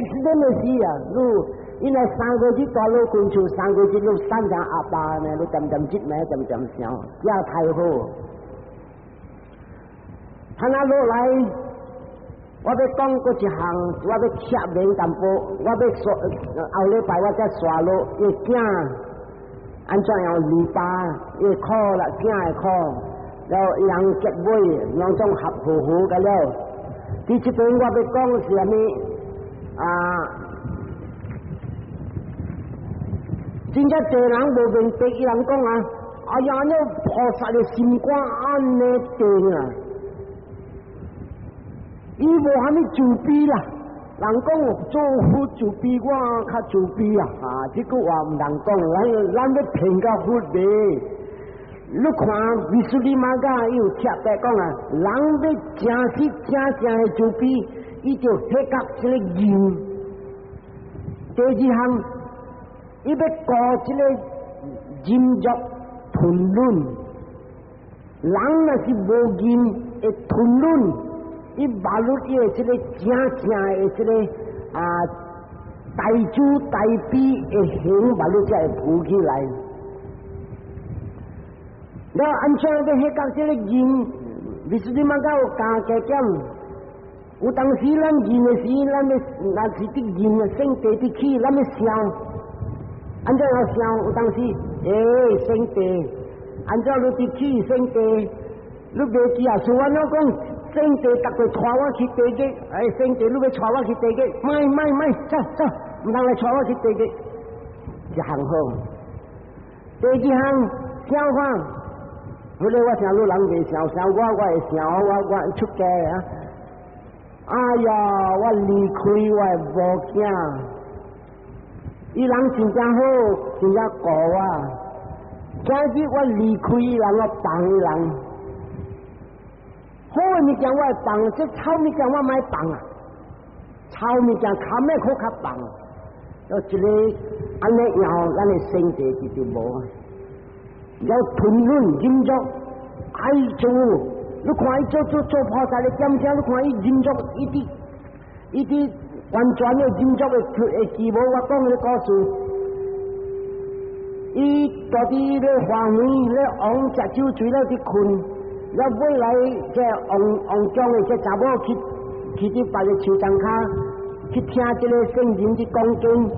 accident 的時啊，你因為3個月大路困厝，三個月你散成阿爸呢，你漸漸積咩，漸漸想，這太好。他那落來，我欲講閣一項，我欲切面淡薄，我欲刷後禮拜我才刷落，伊囝按怎樣籬笆，伊苦啦，囝會苦，了人結尾兩種合和和個了。佇這邊我欲講是啥物啊？真正濟人無明白，伊人講啊，哎呀，你菩薩的心肝按呢定啊！伊無蝦米慈悲啦，人講做佛慈悲，我較慈悲啊！啊，這句話毋通講，咱咱欲騙甲佛的。你看 Visuddhimagga 伊有特別講啊，人欲誠實誠正的慈悲，伊就彼覺這个忍。第二項，伊欲顧這个忍辱吞忍，人若是無忍會吞忍。伊馬路伊的這个正正的這个啊大慈大悲的行，馬路才會浮起來。了按怎欲彼覺這个忍？Visuddhimagga 有加加減。有當時咱忍的時，咱欲若是佇忍的聖地佇起，咱欲想，按怎樣想？有當時，欸，聖地，按怎你佇起聖地？你袂記啊？像我怎講？聖地逐個帶我去地獄，哎，聖地你欲帶我去地獄，莫莫莫，走走，毋通來帶我去地獄，一項好。第二項相反，後來我聽你人袂想，想我我會想，我我出家啊。哎呀，我離開我的某囝，伊人真正好，真正顧我。今日我離開伊人，我放伊人。好的物件我會放，這臭物件我莫放啊！臭物件較咩好較放？有一个按呢樣，咱的聖地就就無。要吞忍忍辱，愛做。你看伊做做做菩薩的點聲，你看伊忍辱，伊佇伊佇完全的忍辱的會記無？我講的故事，伊蹛佇咧花園咧王食酒醉了佇睏。了尾來這王王將的這查某去去佇別个樹叢跤去聽這个聖人佇講經，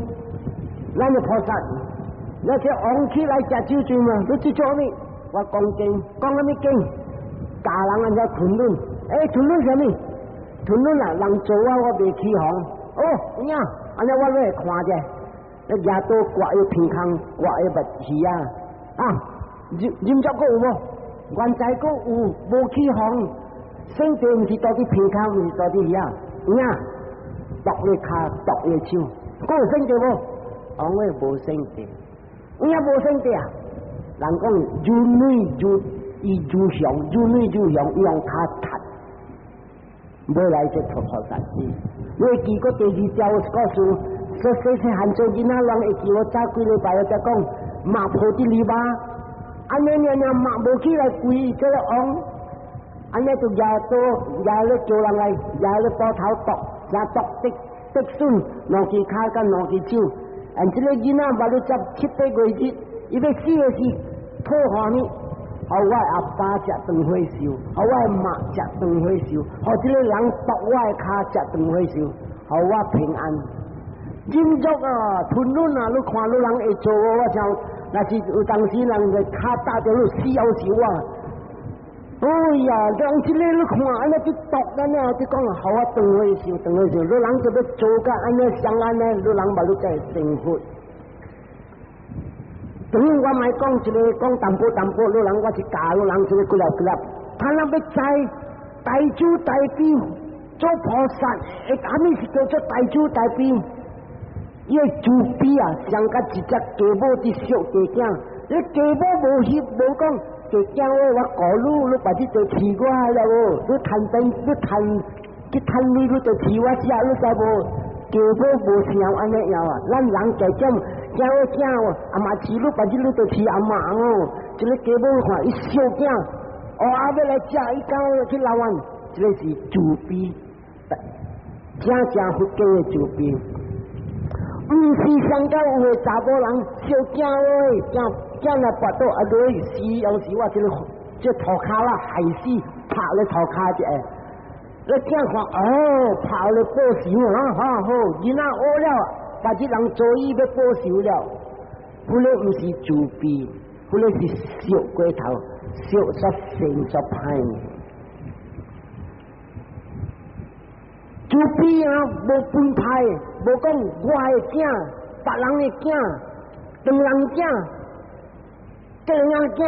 咱的菩薩，那這王起來食酒醉嘛？你去做啥物？我講經，講啥物經？教人按怎吞忍？欸，吞忍啥物？吞忍啊！人做我我袂起哄。哦，有影，按呢我欲來看者，你舉刀割伊鼻孔，割伊目耳啊！啊，忍忍足閣有無？原在閣有無起哄？聖地毋是蹛佇鼻孔，毋是蹛佇耳啊！有影，剁伊跤，剁伊手，閣有聖地無？王話無聖地，有影無聖地啊！人講如女如伊如雄，如女如雄，伊用跤踢，尾來這佛菩薩子。你會記過第二條故事，說細細漢做囡仔，人會記我早幾禮拜我才講，馬抱佇籬笆，按呢爾爾馬無起來跪這个王，按呢就舉刀舉咧叫人來舉咧刀頭剁，正剁得得損兩支跤佮兩支手，按這个囡仔捌咧才七八月日，伊欲死的時，討歡喜，予我阿爸食長歲壽，予我媽食長歲壽，予這个人剁我的跤食長歲壽，予我平安。忍辱啊，吞忍啊，你看你人會做，我像若是有當時人會跤打著你死猶是我。哎呀，人這个你看按呢去剁按呢，就講予我長歲壽，長歲壽，你人就欲做甲按呢相按呢，你人嘛你才會成佛。等於我莫講一个講淡薄淡薄，你人我是教你人這个幾粒幾粒，他若欲知大慈大悲做菩薩，會啥物是叫做大慈大悲？伊个慈悲啊，像佮一隻雞母佇惜雞囝，你雞母無翕無講，雞囝我我顧你，你別去做飼我了無？你趁錢，你趁去趁錢，你就飼我食，你知無？雞母無想按呢樣啊，咱人加減囝我囝阿媽飼你，別日你就飼阿媽哦。這个雞母看伊惜囝，哦阿欲來食，伊敢去撈阮，這个是慈悲，正正佛經的慈悲。毋是上到有的查某人惜囝喂，囝囝若跋倒啊落去死，有時我這個這塗跤啦害死，拍咧塗跤一下。你囝看哦，拍咧報仇啊，哈好，囡仔學了，別日人做伊欲報仇了。彼個毋是慈悲，彼個是惜過頭，惜煞成煞歹。慈悲啊，無分派，無講我的囝，別人的囝，唐人囝，家人囝，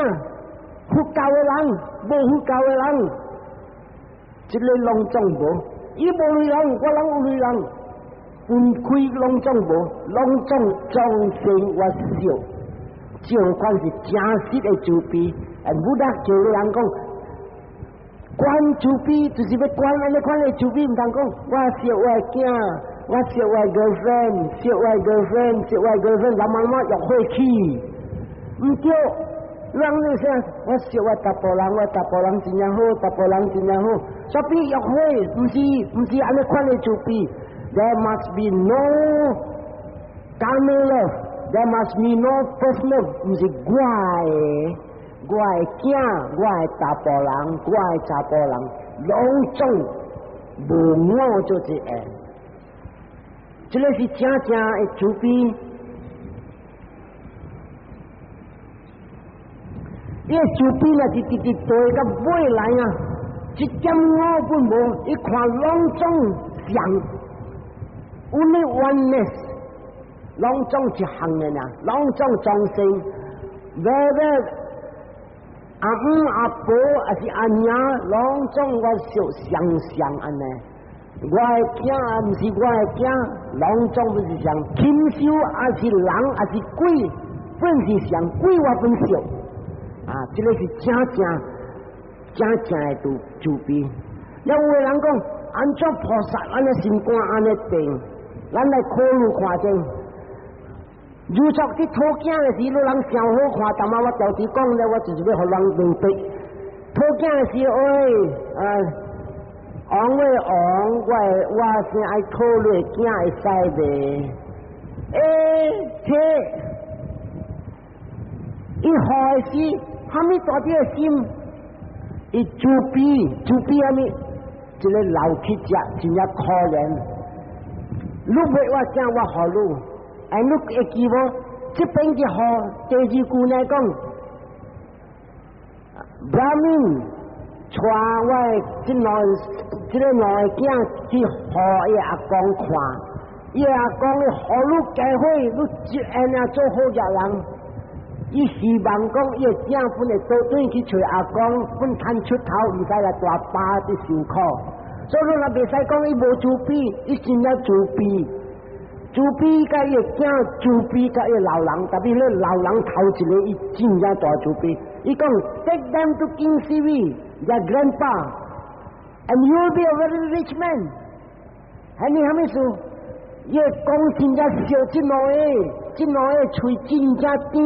佛教的人，無佛教的人，這个攏總無，伊無類人，我人有類人，分開攏總無，攏總眾生我惜，這款是真實的慈悲，哎，無得叫人講。觀慈悲就是欲觀按呢款的慈悲，毋通講我惜我的囝，我惜我的 girlfriend，惜我的 girlfriend，惜我的 girlfriend，慢慢慢欲火起，毋對。人你說我惜我查埔人，我查埔人真正好，查埔人真正好，所以欲火，毋是毋是按呢款的慈悲。There must be no karma love, there must be no personal，毋是我的。我的囝，我的查埔人，我的查埔人，攏總無我做一個，這个是真正的慈悲。伊慈悲若是直直對到尾來啊，一點我本無，伊看攏總像，only oneness，攏總一項的爾，攏總眾生，whether 阿姆阿婆還是阿娘，攏總我惜相相按呢。我的囝毋是我的囝，攏總不是相。禽獸還是人還是鬼，本是相，鬼我本惜。啊，這个是真正真正的慈悲。有的人講，按怎菩薩按呢心肝按呢定，咱來考慮看者。如作佇討囝的時，你人上好看，淡仔我調佇講咧，我就是欲予人明白。討囝的時，喂，啊，王喂王，我我先愛討你的囝會使袂？欸，這伊予的是蝦米大啲的心？伊慈悲，慈悲蝦米？這个老乞食真正可憐。你欲我囝，我予你。哎，你會記無？這邊一予，第二句來講，Brahmin 帶我的這兩這个兩个囝去予伊阿公看，伊阿公予你機會，你一按呢做好額人。伊希望講伊的囝本會倒轉去揣阿公，本趁出頭，毋使來大爸佇受苦。所以你若袂使講伊無慈悲，伊真正慈悲。慈悲佮伊的囝，慈悲佮伊老人，特別咧老人頭一个，伊真正大慈悲。伊講 Take them to King Sivi, their grandpa, and you will be a very rich man。係你啥物事？伊講真正惜這兩个，這兩个喙真正甜。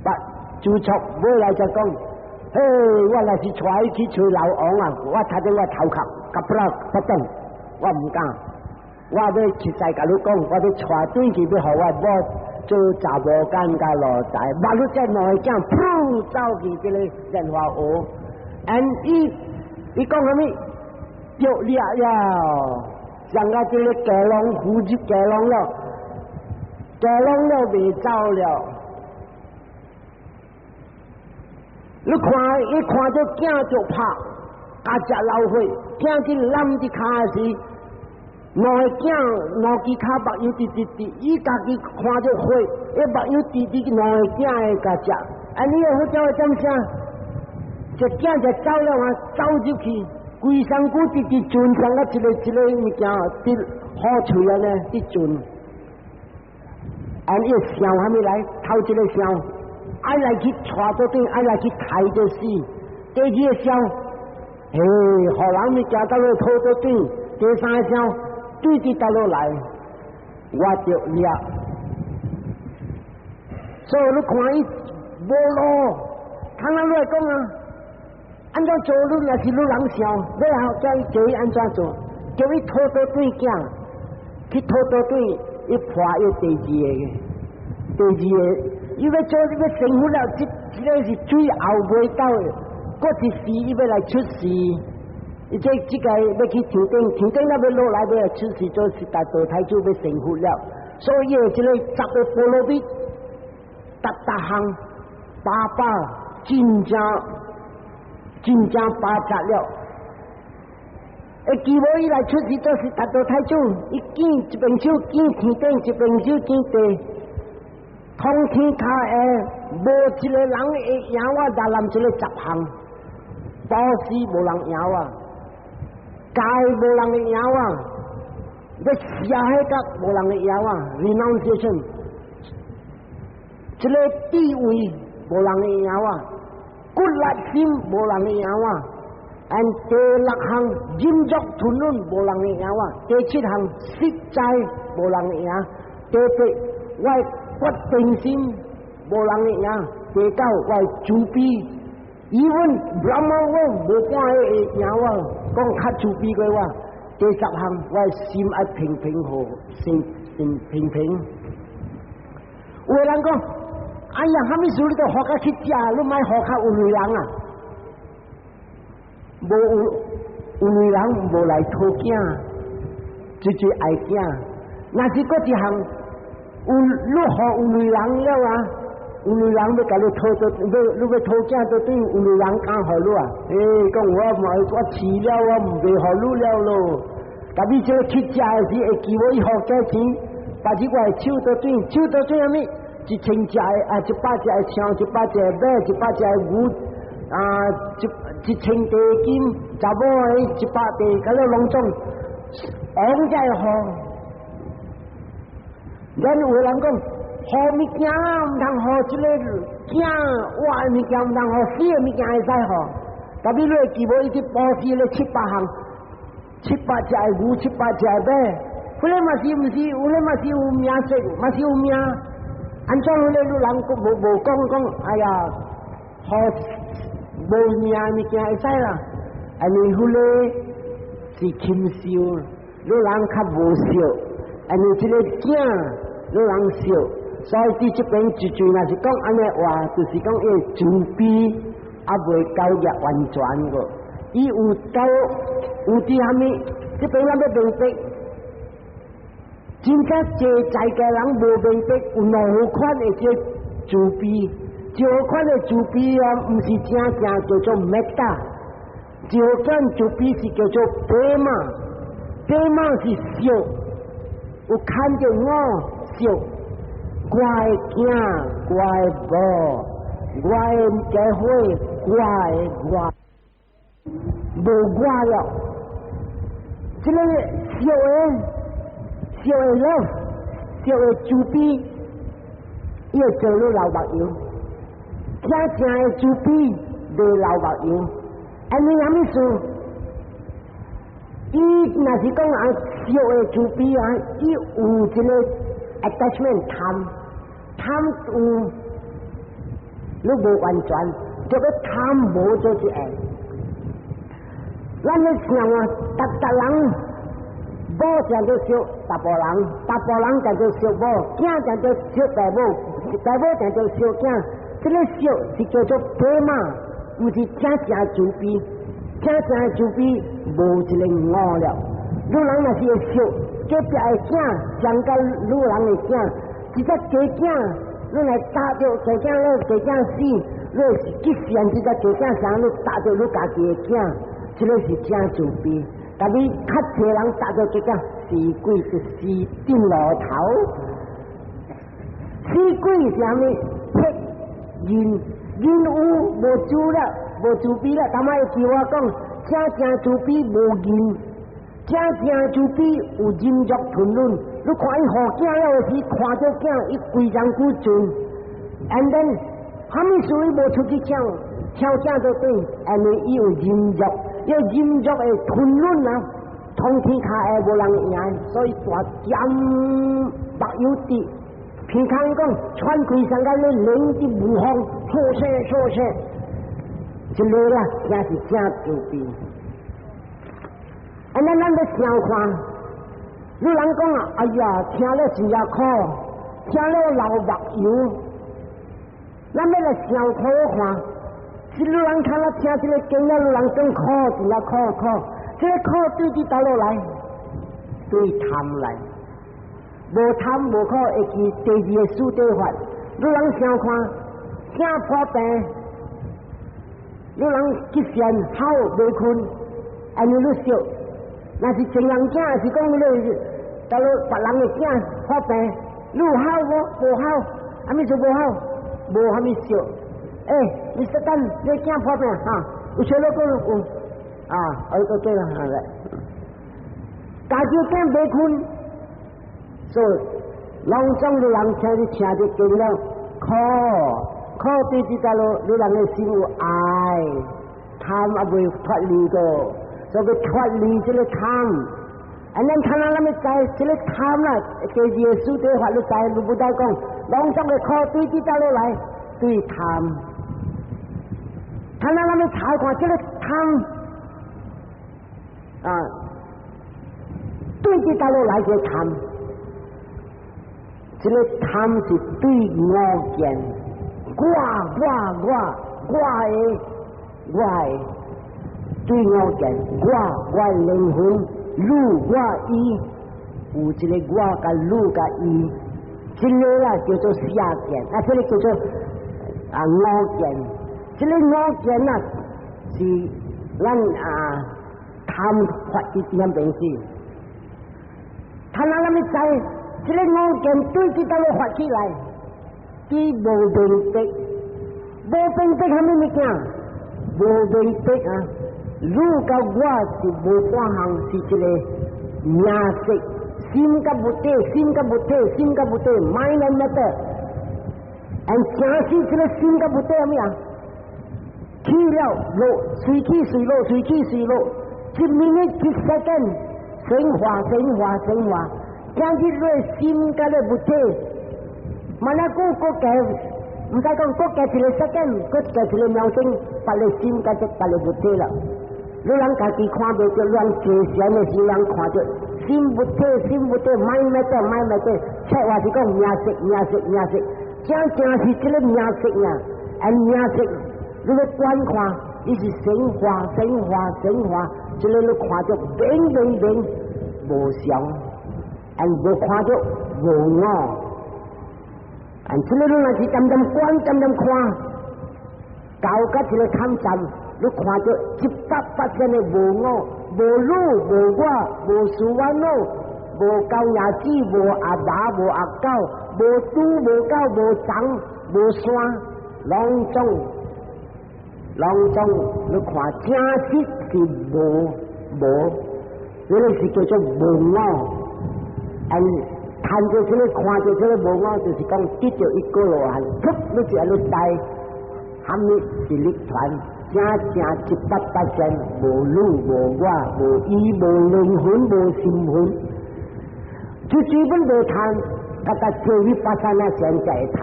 但自從尾來才講，嘿，我若是帶伊去揣老王啊，我頭先我頭殼夾不了不動，我毋敢。我欲實在共你講，我欲帶轉去欲予我某做查某干佮奴才，目你這兩個囝，噗走去這个蓮華湖，and 伊伊講啥物？著掠了，上個這个雞籠扶入雞籠了，雞籠了袂走了。你看，伊看著囝就拍，共食老血，囝去攬佇跤時。兩个囝兩支跤目藥直直直，伊家己看著血，伊目藥直直兩个囝會共食。啊，你會好叫會點聲？這囝就走了啊，走入去，規身軀直直轉上啊，一个一个物件佇好喙按呢，佇轉。啊，伊想啥物來？頭一个想，愛來去帶倒轉，愛來去刣著死。第二个想，嘿，予人物件倒落討倒轉。第三个想。對佇倒落來，我著掠。所以你看伊無路，通人來講啊，按怎做你若是你人想，尾後叫伊叫伊按怎做？叫伊討倒轉囝，去討倒轉，伊破伊第二个，第二个，伊欲做欲成佛了，這個是最後尾到的，過一時伊欲來出世，伊這個欲去天頂，天頂那欲落來欲來出世做悉達多太子欲成佛了，所以這個十個波羅蜜，逐逐項八百真正真正八十了。會記無伊來出世做悉達多太子，伊見一邊手見天頂，一邊手見地，通天跤下無一個人會贏我，大南這個十項，布施無人贏我，戒無人會贏我，欲捨彼個無人會贏我，renunciation，這個智慧無人會贏我，骨力心無人會贏我。按第六項忍辱吞忍無人會贏我，第七項實在無人會贏，第八我決定心無人會贏，第九我慈悲，even Brahma 我無半個會贏我，講較慈悲過我。第十項我心愛平平和，心心平平。有的人講，哎呀，啥物事你都予較去食，你莫予較有錢人啊！無有有錢人無來討囝，最最愛囝。若是閣一項有你予有錢人了啊，有錢人欲共你討做，欲你欲討囝都對有錢人敢予你啊？欸，講我嘛我飼了，我毋袂予你了咯。但你這個去食的時會記無伊予幾錢？把這我的手都對，手都對啥物？1000隻的啊，100隻的象，100隻的馬，100隻的牛。啊，1000塊金，查某的100塊，佮你攏總王才會予。咱有的人講，予物件毋通予這個囝，活的物件毋通予，死的物件會使予。但你會記無？伊去布施咧七百項，700隻的牛，700隻的馬，彼個嘛是毋是？有咧嘛是有名色，嘛是有命。按怎彼個你人無無講講？哎呀，予無命物件會使啦，因為彼個是禽獸，你人較無惜，因為這個囝你人惜，所以佇這邊一句若是講按呢話，就是講伊慈悲猶未夠入完全個，伊有夠有佇蝦米？這邊咱欲明白，真正濟在家人無明白有兩款的這慈悲。一款的慈悲啊，毋是正正叫做 metta，一款慈悲是叫做 prema，prema 是惜，有看著我惜，我的囝，我的某，我的家伙，我的我，無我了。這個惜的惜的 love，惜的慈悲，伊會做你流目油。正正的慈悲袂流目油，按呢啥物事？伊若是講啊，惜的慈悲啊，伊有這個 attachment 貪，貪有，你無完全，這個貪無做一個。咱咧想啊，逐逐人某定做惜查埔人，查埔人定做惜某，囝定做惜爸母，爸母定做惜囝。這個惜是叫做 prema，毋是正正慈悲，正正慈悲無一個我了。女人若是會惜隔壁的囝，將甲女人的囝，一隻雞囝，你來打著雞囝了，雞囝死，你是去嫌這隻雞囝啥？你打著你家己的囝，這個是正慈悲。但你較濟人打著雞囝，死鬼是死頂爐頭，死鬼是啥物？人人有無慈了，無慈悲了。頭仔會記我講，正正慈悲無仁，正正慈悲有忍辱吞忍。你看伊予囝了時，看著囝伊規身軀盡，and then 啥物事伊無出去搶，搶囝都對，因為伊有忍辱，伊忍辱會吞忍啊，通天跤下無人贏，所以大劍目有滴。平常講，喘氣上間咧冷的無風，錯聲錯聲，這個啦，也是正慈悲。啊，咱欲想看，你人講啊，哎呀，聽了真正苦，聽了流目油。咱欲來想苦看，是你人看了聽這個經了，你人更苦，真正苦苦。這個苦對佇佗落來？對貪來。無貪無苦，會記第二個四諦法。你人想看，囝破病，你人去善好袂睏，按呢你笑。若是情人囝，是講你佗落別人的囝破病，你有好無？無好，啥物就無好？無啥物笑。欸，你說等你囝破病哈？有笑了講有啊？哦，對啦，好來。家己囝袂睏，所以攏總的人聽你聽得見了，苦苦對佇佗落，你人的心有愛，貪猶未脫離個，所以脫離這個貪。啊，咱看咱咱欲知這個貪啦，第二個四諦法你知，你不得講，攏總的苦對佇佗落來？對貪。看咱咱欲查看這個貪啊，對佇佗落來個貪？這個貪是對我見，我我我我的我的對我見，我我靈魂，汝我伊，有這個我佮汝佮伊，這個啦叫做邪見，啊，這個叫做啊我見，這個我見啊是咱啊貪發一點東西，他那那麼知，這個我見對佇佗落發起來？對無明白，無明白啥物物件？無明白啊！汝佮我是無半項，是一個名色，心佮物體，心佮物體，心佮物體，mind and matter。and 正是這個心佮物體啥物啊？起了落，隨起隨落，隨起隨落，一 minute 一 second，生化生化生化，今日你心佮咧物體，萬一過過加，毋使講過加一個 second，過加一個秒鐘，別個心佮這別個物體啦。你人家己看袂著，人坐禪的時人看著心物體，心物體，mind matter，mind matter，切話是講名色，名色，名色，正正是這個名色呀，按名色，你欲觀看，伊是生化，生化，生化，這個你看著明明明無常，按無看著無我，按這個你若是漸漸觀，漸漸看，到甲這個坎站。你看著100%的無我、無汝、無我、無事煩惱、無狗爺子、無阿爸、無阿狗、無豬、無狗、無長、無山，攏總攏總，你看真實是無無，這個是叫做無我。嗯，看著這個，看著這個無我，就是講得著一個羅漢，噗，你就按呢知，啥物是涅槃。正正100%無汝無我無伊無靈魂無心魂，就基本袂貪，佮佮做 vipassana 禪才會貪，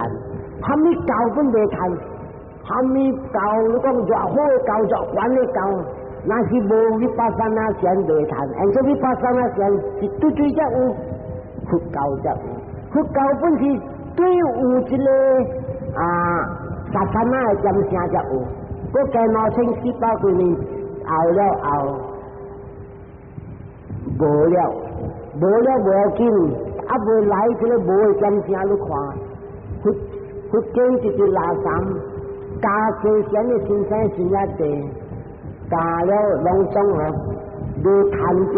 啥物教本袂貪，啥物教你講偌好的教偌懸的教，若是無 vipassana 禪袂貪，按這 vipassana 禪是對對才有，佛教才有，佛教本是對有一個啊 sasana 的點聲才有。閣加2400幾年後了後，無了，無了無要緊，猶未來這個無的點聲你看，佛佛經一直垃圾，教經賢的先生是遐濟，教了攏總啊，無趁著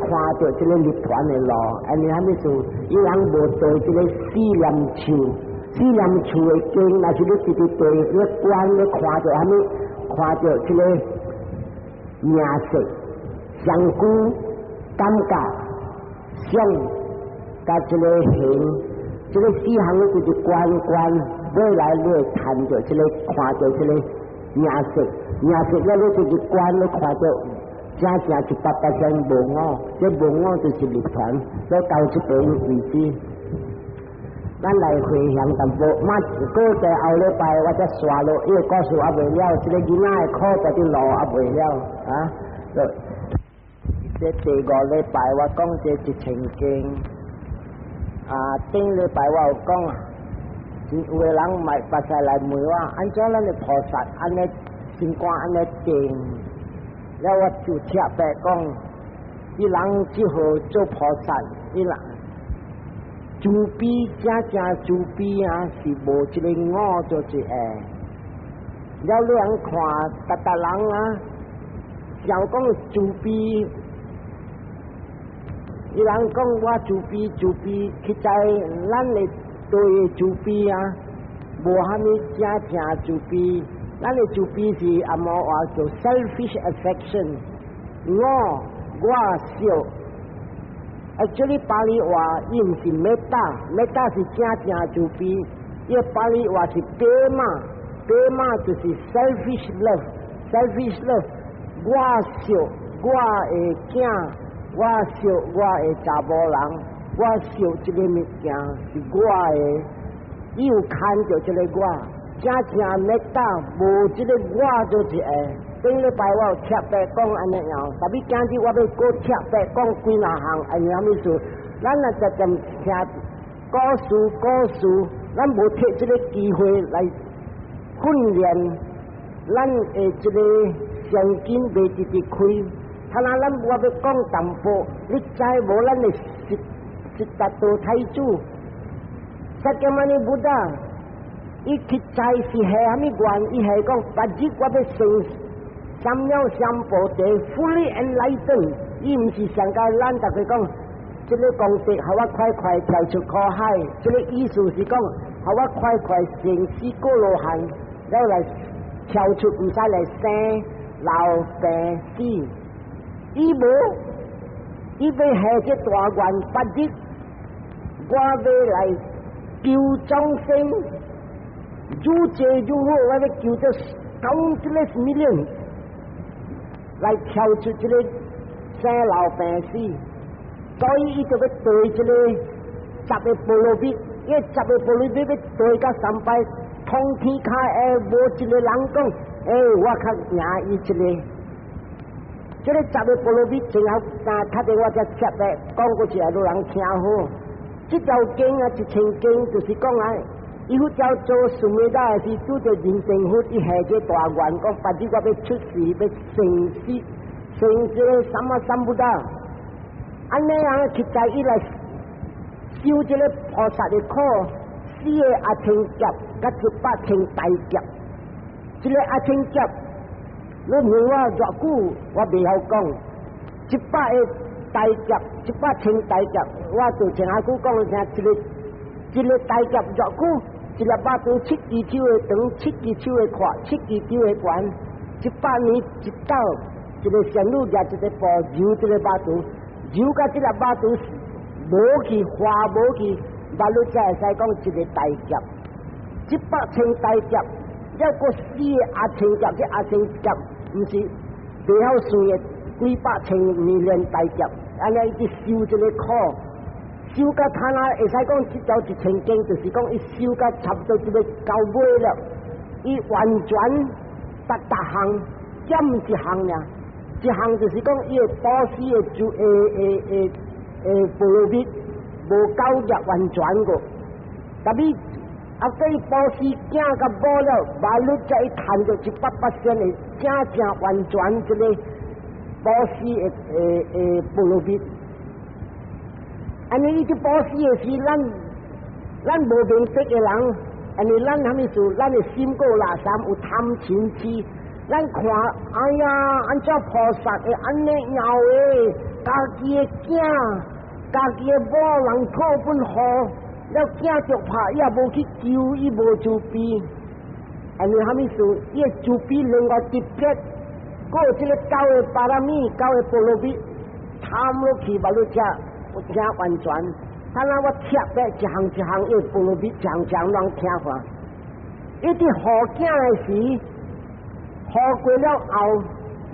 看著這個涅槃的路，按呢啥物事？伊人無對這個四念處，四念處的經，若是你直直對，你觀你看著啥物？看著這個名色、相顧、感覺、想、佮這個行，這個四項你直直觀觀，未來你會趁著這個看著這個名色，名色了你直直觀，你看著正正100%無我，這無我就是涅槃，所以到這邊為止。咱來回向淡薄，馬過在後禮拜我才煞落，因為故事猶未了，這個囡仔的苦在佇路猶未了啊。這第五禮拜我講這一千經，啊，頂禮拜我有講啊，有的人嘛會使來問我，按怎咱的菩薩按呢心肝按呢定？了我就特別講，伊人只好做菩薩，伊人慈悲正正慈悲啊，是無這个我做一個。了你人看，逐逐人啊，想講慈悲。伊人講我慈悲慈悲，實在咱的對慈悲啊，無蝦米正正慈悲。咱的慈悲是紅毛話叫 selfish affection，我我惜。啊，這裡巴利話伊毋是 metta，metta 是正正慈悲，伊巴利話是 pema，pema 就是 selfish love，selfish love，我惜我的囝。我惜我的查某人，我惜這个物件是我的，伊有牽著這个我，正正 metta 無這个我做一個。頂禮拜我有特別講按呢樣，特別今日我欲閣特別講幾若項，按呢啥物事？咱若直直聽故事故事，咱無提這个機會來訓練咱的這个神經袂直直開。他若咱我欲講淡薄，你知無？咱的悉悉達多太子，釋迦牟尼 Buddha，伊實在是下蝦米願？伊係講，別日我欲成三藐三菩提，fully enlightened。伊毋是上個咱逐家講，這个功德，予我快快跳出苦海。這个意思是講，予我快快成四果羅漢，了來跳出，毋使來生老病死。伊無，伊欲下這大願，別日我欲來救眾生，愈濟愈好，我欲救這 countless million 來跳出這个生老病死，所以伊就欲對這个十个波羅蜜，伊十个波羅蜜欲對甲三擺，通天下下無一个人講，欸，我較贏伊一个。這个十个波羅蜜，最後啊，較電我才特別講過一下，有人聽好。這條經啊，一千經就是講啊，伊佛教做蘇美達的時，拄著人定佛，伊下這大願，講別日我欲出世，欲成死，成這个三藐三菩提。按呢樣實在伊來修這个菩薩的苦，四个阿僧祇，佮一百千大劫。這个阿僧祇，你問我偌久，我袂曉講。一百个大劫，一百千大劫，我就前下久講的聽，一个一个大劫偌久，一粒肉腸七支手的長，七支手的闊，七支手的懸，100年一斗，一个仙女舉一个布揉這个肉腸，揉甲這粒肉腸無去化無去，肉你才會使講一个大劫，一百千大劫，抑閣四个阿僧祇，這阿僧祇毋是袂曉算的幾百千年連大劫，按呢伊去修這个苦，修甲他那會使講這條一千經，就是講伊修甲差不多這个到尾了，伊完全逐逐項減一項爾，一項就是講伊的布施的就會會會會波羅蜜無夠入完全個，特別啊，對布施囝佮某了，馬律才伊趁著100%的正正完全這个布施的的的波羅蜜。按呢伊去布施的時，咱咱無明德的人，按呢咱啥物事，咱的心閣有垃圾，有貪嗔痴，咱看，哎呀，按怎菩薩會按呢枵的，家己的囝，家己的某人討本予，了囝著拍，伊也無去救，伊無慈悲。按呢啥物事？伊的慈悲另外特別，閣有這个九个巴羅蜜，九个波羅蜜，貪落去，無你遮有聽完全。他那我特別一項一項，伊的波羅蜜一項一項攏聽看。伊佇予囝的時，予過了後，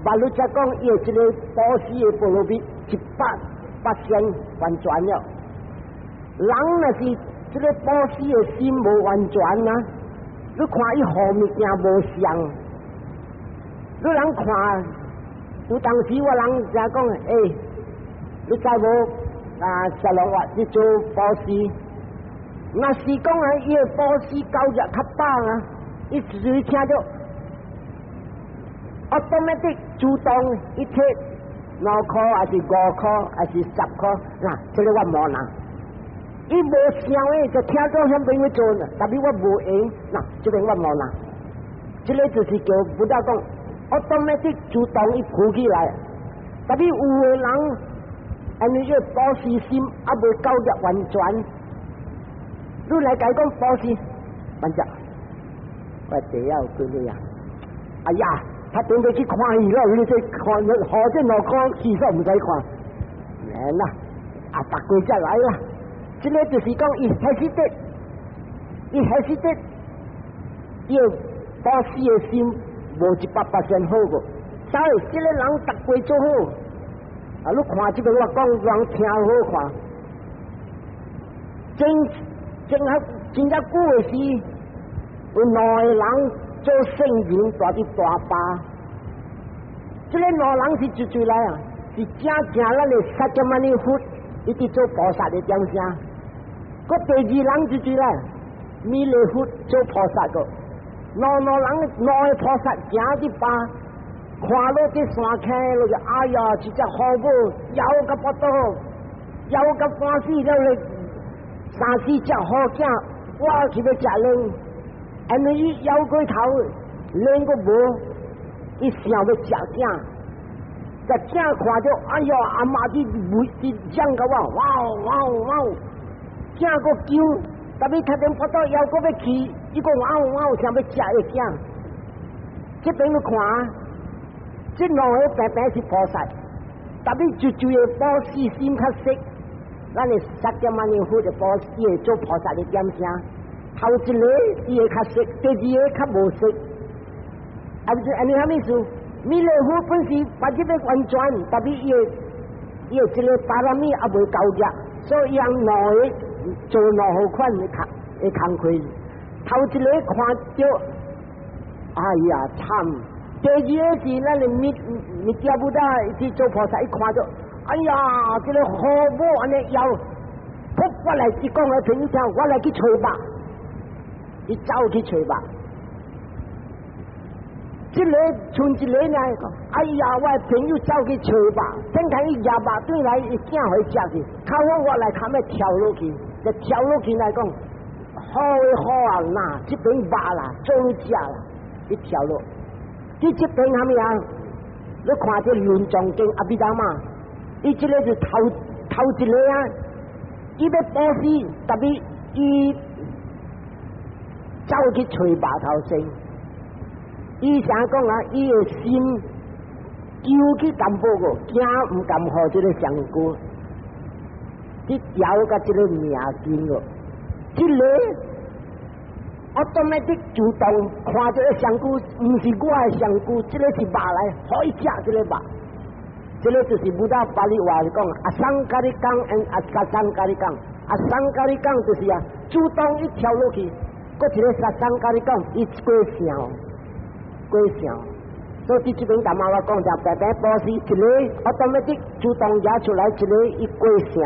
無你才講伊的這个布施的波羅蜜100%完全了。人若是這个布施的心無完全啊，你看伊予物件無相，你人看，有當時我人才講，欸，你知無？啊，沙龍話你做布施，若是講啊，伊個布施交入較飽啊，伊隨聽著，automatic 主動伊提2箍，還是5箍，還是10箍，嗱，這個我無拿。伊無想的就聽到遐邊去做，特別我無閒，嗱，這邊我無拿。這個就是叫佛陀講，automatic 主動伊浮起來，特別有的人，因為這個布施心猶未夠入完全，你來共伊講布施，反正我第一有幾鐳啊！哎呀，他準備去看戲了，你這看好這2箍，其實毋使看，免啦，啊，逐個才來啦。這個就是講，伊 hesitate，伊 hesitate，伊個布施的心無100%好過，所以這個人逐個做好。啊！你看這個我講，人聽好看。真真合真正久的時，有兩個人做聖人，蹛佇大壩。這個兩人是一對來啊，是正正咱的釋迦牟尼佛，伊佇做菩薩的點聲。閣第二人一對來，彌勒佛做菩薩個。兩兩人兩個菩薩行佇壩。看落這山坑，落就哎呀，一隻虎母枵甲腹肚，枵甲半死了咧，三四隻虎囝，我去欲食卵，因為伊枵過頭，卵閣無，伊想欲食囝，隻囝看著，哎呀，阿媽佇尾佇嚷共我，哇哇哇，囝閣驚，特別較陣腹肚枵閣欲去，伊講哇哇，想欲食伊囝，這邊你看。這兩個白白是菩薩，特別就就個布施心較色，咱的釋迦牟尼佛的布施，伊會做菩薩的點聲。頭一個伊會較色，第二個較無色。啊，是按呢啥物意思？彌勒佛本是把這個完全，特別伊會伊會這個巴羅蜜猶未夠熱，所以用兩個做兩號款的工的工課。頭一個看著，哎呀慘！第二個是咱的彌彌迦 Buddha 去做菩薩，伊看著，哎呀，這個虎母按呢枵，噗我來一講個朋友聽，我來去揣肉，伊走去揣肉。這個賰一個呢，哎呀，我的朋友走去揣肉，等看伊攑肉轉來，伊囝予伊食去，較好我來較欲跳落去，就跳落去來講，好的好啊，那這邊肉啦，做你食啦，伊跳落。佇這邊啥物啊？你看這論藏經阿毗達摩，伊這個是頭頭一個啊，伊欲布施，特別伊走去揣肉頭先。伊啥講啊？伊的心求去淡薄個，驚毋甘予這個上姑，去調佮這個命根個，這個 automatic 主動看這個上姑，毋是我的上姑，這個是肉來，予伊食這個肉。這個就是 Buddha 巴利話講，阿桑咖哩講，阿薩桑咖哩講，阿桑咖哩講就是啊，主動一跳落去，閣一個薩桑咖哩講，伊過想。過想，所以這邊大媽我講就白白布施一個，automatic 主動舉出來一個伊過想，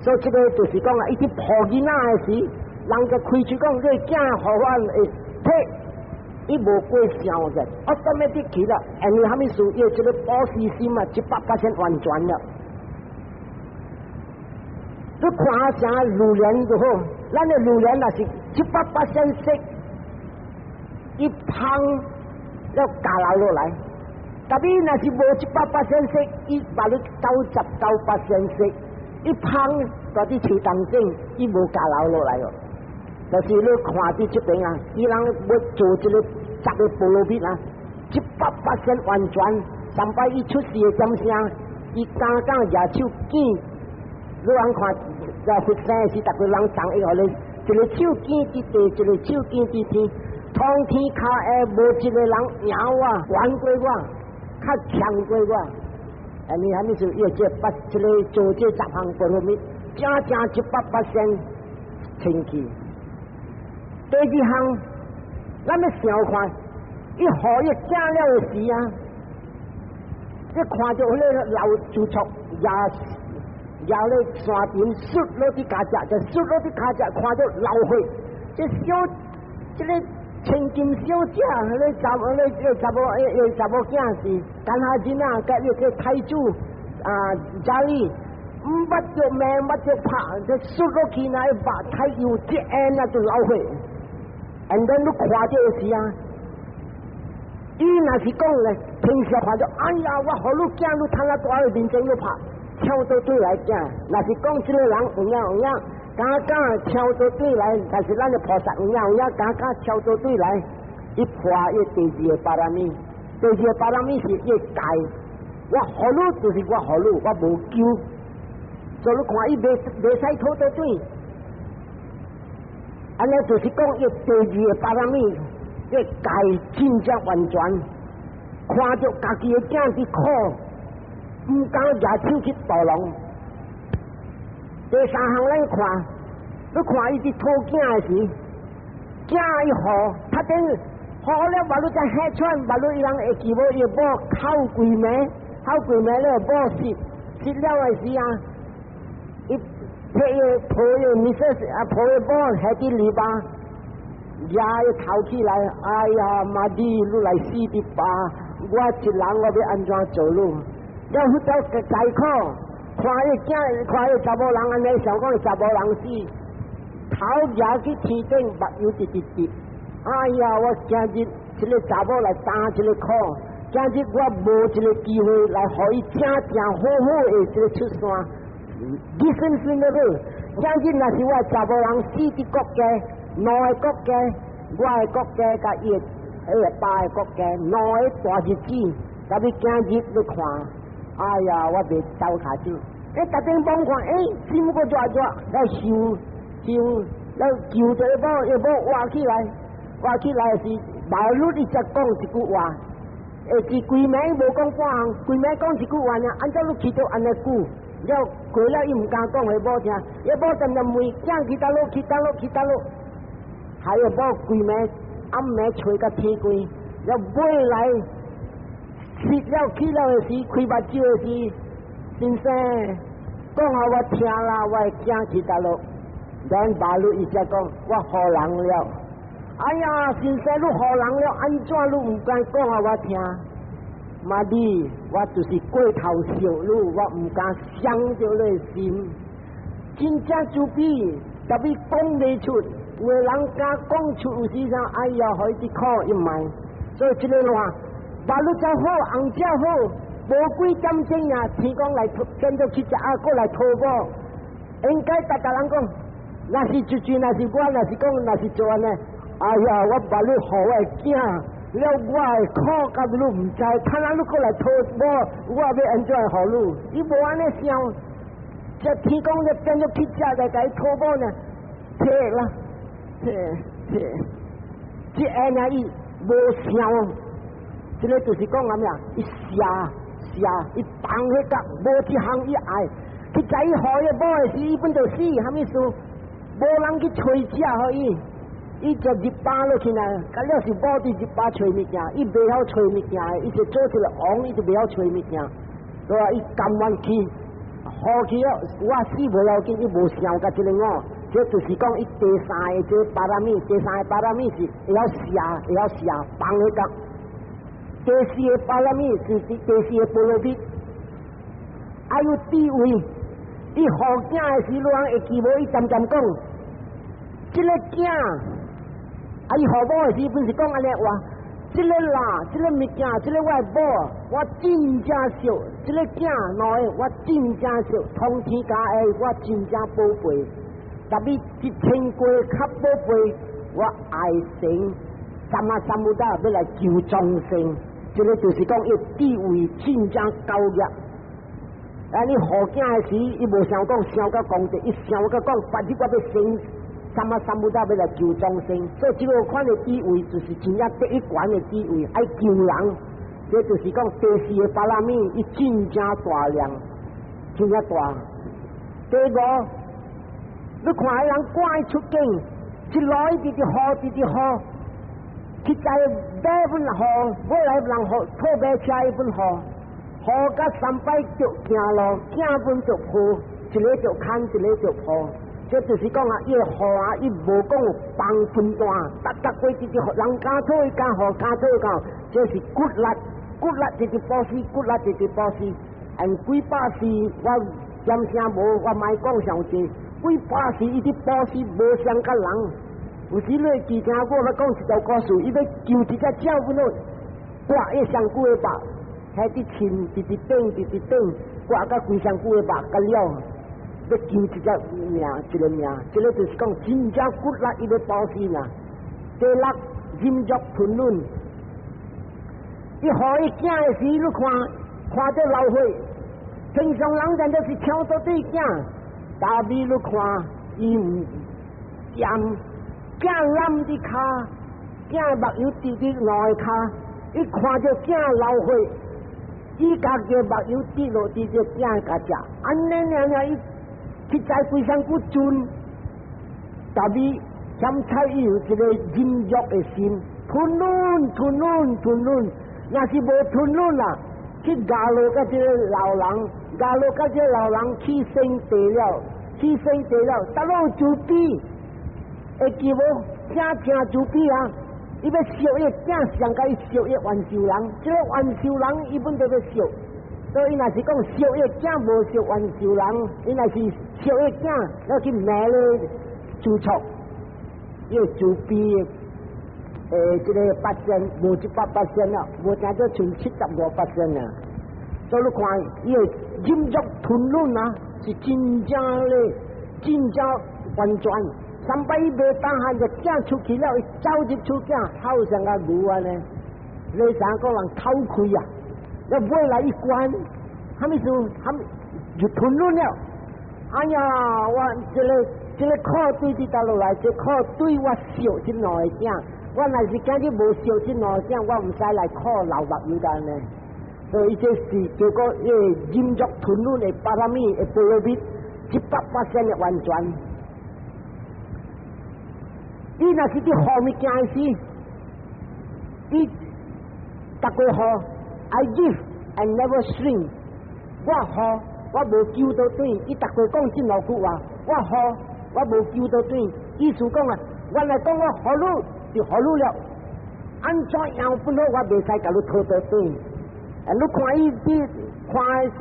所以這個就是講啊，伊佇抱囡仔的時，人家開喙講你囝予我會退，伊無過想者，automatic 去了，因為啥物事？伊這個布施心啊，100%完全了。你看啥如蓮就好，咱的如蓮若是100%色，伊芳。了加留落來，特別若是無100%色，伊把你99%色，伊芳蹛佇樹當頂，伊無加留落來哦。就是你看佇這邊啊，伊人欲做這個十個波羅蜜啊，100%完全，上擺伊出世的點聲，伊敢敢舉手見，你通看在佛生時，逐個人送伊予你，一個手見佇地，一個手見佇天。通天跤下無一個人贏我，懸過我，較強過我。啊，你啥物事？伊這八這個做這十項波羅蜜，正正100%清氣。第二項，咱欲想看，伊予伊驚了的時啊，你看著彼個老住宿也舉咧山頂摔落佇跤脊，就摔落佇跤脊，看著流血。這小這个千金小姐，彼个查某，彼个查某，彼个查某囝是干哈囡仔，佮彼个太子啊，家裡毋捌著命，捌著拍，這摔落去那目太陽一按啊就流血。And then 你看著的時啊，伊若是講咧，平時看著，哎呀，我予你囝，你趁啊大個面前你拍，跳倒對來囝。若是講這个人有影有影，敢敢跳倒對來，但是咱的菩薩有影有影，敢敢跳倒對來，伊破伊第二个巴羅蜜，第二个巴羅蜜是伊戒，我予你就是我予你，我無求。所以你看伊袂使討倒轉。按呢就是講伊第二个巴羅蜜，伊戒真正完全，看著家己的囝佇苦，毋敢舉手去渡人。第三項咱看，你看伊佇討囝的時，囝伊予，他等予了，目你才嚇喘，目你伊人會記無伊某哭規暝，哭規暝了某死，死了的時啊，伊提伊抱伊 missus 啊，抱伊某下佇籬笆，舉伊頭起來，哎呀，媽的，你來死佇吧！我一人我欲按怎做你？了佛陀在苦，看伊囝，看伊查某人按呢，想講查某人死，頭舉去天頂，目又直直直。哎呀，我今日這个查某來擔這个苦，今日我無這个機會來予伊正正好好的這个出山。你信信得好？今日若是我查某人死佇國家，兩个國家，我的國家佮伊的彼个爸的國家，兩个大日子，特別今日你看，哎呀，我袂走跤手。欸，逐邊望看，欸，心閣熱熱，來想想，來求著伊某，伊某活起來，活起來是馬路伊才講一句話，會是規暝無講半項，規暝講一句話爾，按怎你去著按呢久？了過了伊毋敢講予某聽，伊某恬恬問，囝去佗落？去佗落？去佗落？還有某規暝暗暝揣甲天光，了尾來死了去了的時，開目睭的時，先生講予我聽啦，我的囝去佗落？咱馬路伊才講，我予人了。哎呀，先生你予人了，按怎你毋敢講予我聽？媽的，我就是過頭惜你，我毋敢傷著你的心。真正慈悲，特別講袂出，有的人敢講出，有時陣哎呀，予伊佇苦伊毋愛。所以這个話，馬路遮好，紅遮好，無幾點鐘啊，天公來變做去食啊，閣來討某。應該逐逐人講，若是一句，若是我，若是講，若是做按呢，哎呀，我把你予我的囝。了我的苦，佮你毋知，他若你閣來討某，我欲按怎予你？伊無按呢想，這天公就變做去食來共伊討某呢？退啦，退退，這按呢伊無想，這个就是講啥物啊？伊捨捨，伊放彼個無一項伊愛，去知伊予伊某的時，伊本就死，啥物事？無人去揣食予伊。伊就入巴落去呢，佮了是某佇入巴揣物件，伊袂曉揣物件，伊就做一个王，伊就袂曉揣物件，所以伊甘願去，予去了，我死無要緊，伊無想佮這个我，這就是講伊第三个這巴羅蜜，第三个巴羅蜜是會曉捨，會曉捨放彼個。第四个巴羅蜜是第四个波羅蜜，還有智慧，伊予囝的時，人會記無？伊恬恬講，這个囝。啊！伊予某的時，本是講按呢話，這个啦，這个物件，這个我的某，我真正惜，這个囝兩个我真正惜，通天加愛，我真正寶貝。特別一千過較寶貝，我愛神，三瑪三菩薩欲來救眾生，這个就是講伊地位真正高額。啊！你予囝的時，伊無想講想甲功德，伊想甲講，反正我欲成。三瑪三菩薩欲來救眾生，所以這个款的地位就是真正第一懸的地位，愛救人，這就是講第四个巴羅蜜，伊真正大量，真正大。第五，你看彼人趕伊出境，一路一直佇予，直直予，去在馬本予，尾來人予套馬車伊本予，予甲三擺著行路，囝本著抱。一个著牽，一个著抱。這就是講啊，伊個予啊，伊無講有放分段，逐逐過直直予人敢討伊敢予，敢討伊敢，這是骨力，骨力直直布施，骨力直直布施。按幾百世我點聲無，我莫講上濟，幾百世伊佇布施無相佮人。有時你會記聽我咧講一條故事，伊欲救一隻鳥本咯，割伊身軀的肉，彼佇穿，直直轉，直直轉，割甲規身軀的肉甲了。欲救一隻命，一個命，這個就是講真正骨力伊咧布施啦。第六，忍辱吞忍，伊予伊囝的時，你看看著流血，平常人咱就是搶倒對囝，但是你看伊毋嫌囝攬佇跤，囝目油滴佇兩个跤，伊看著囝流血，伊家己目油滴落佇這囝共食，按呢爾爾伊。實在規身軀盡，但是欠彩伊有一個忍辱的心，吞忍吞忍吞忍，若是無吞忍啦，去咬落佮這個老人，咬落佮這個老人去生地了，去生地了，得攏有慈悲，會記無？聽聽慈悲啊！伊欲惜伊囝上共伊惜伊冤仇人，這個冤仇人伊本就欲惜。所以伊若是講惜伊囝無惜冤仇人，伊若是惜伊囝，要去罵咧做錯，伊會慈悲的，這個巴仙無100%了，無聽做剩75%啊。所以你看，伊會忍辱吞忍啊，是真正咧，真正完全。三擺伊袂當下，就囝出去了，伊走入厝囝，吼像個牛按呢，你三個人口氣啊！要尾來一關，啥物事？啥物就吞忍了。哎呀，我這個這個苦對佇佗落來，這個苦對我惜這兩个囝。我若是今日無惜這兩个囝，我毋使來苦流目油丹呢。所以這是結果，伊忍辱吞忍的巴羅蜜的波羅蜜，100%的完全。伊若是佇予物件時，伊逐個予，I give and never shrink。我予，我無求倒轉。伊逐個講這兩句話，我予，我無求倒轉。意思講啊，原來講我予你就予你了，按怎樣本好，我袂使共你討倒轉。啊，你看伊佇看的時，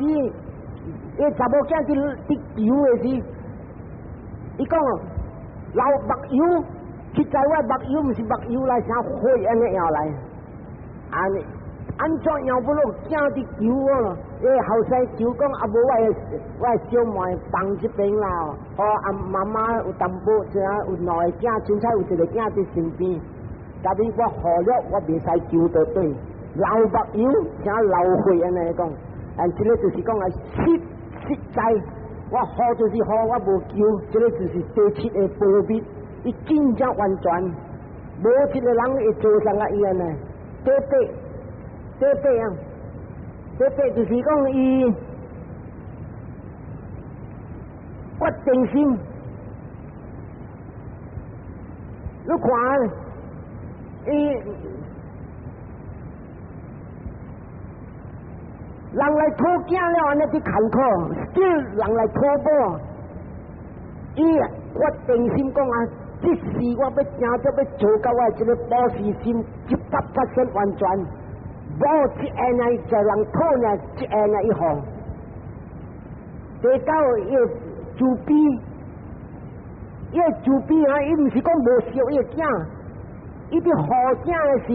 伊查某囝佇佇求的時，伊講流目油，實在我目油毋是目油來，像血按呢樣來，按呢按怎樣本好，囝佇求我咯。伊後生求講啊，無我的小妹放這邊啦，予阿媽媽有淡薄，這有兩个囝，凊彩有一個囝佇身邊。但是我予了，我袂使求倒轉，流目油像流血按呢講，但這個就是講啊，實實在，我予就是予，我無求，這個就是第七个波羅蜜，伊真正完全，無一個人會做像啊伊按呢。第八，第八啊，第八就是講伊決定心，你看伊人來討囝了，按呢佇艱苦，叫人來討某，伊決定心講啊，這世我欲成就欲做到我這個布施心100%完全，無一下呢就人討呢，一下呢伊予。第九伊慈悲，伊慈悲啊，伊毋是講無惜伊囝，伊佇予囝的時，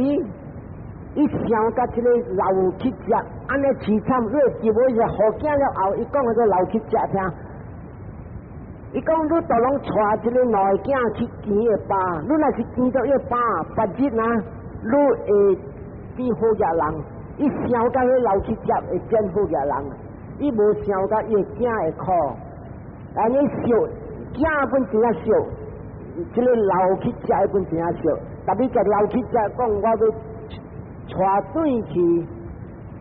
伊想共這個老乞食，按呢淒慘，你會記無？伊是予囝了後，伊講彼個老乞食聽。伊講你都攏帶這個兩个囝去見伊爸，你若是見著伊爸，別日啊，你會變好額人。伊想共彼老乞食會變好額人，伊無想共伊囝會苦。按呢惜囝本真正惜，這個老乞食本真正惜。特別個老乞食講，我欲帶轉去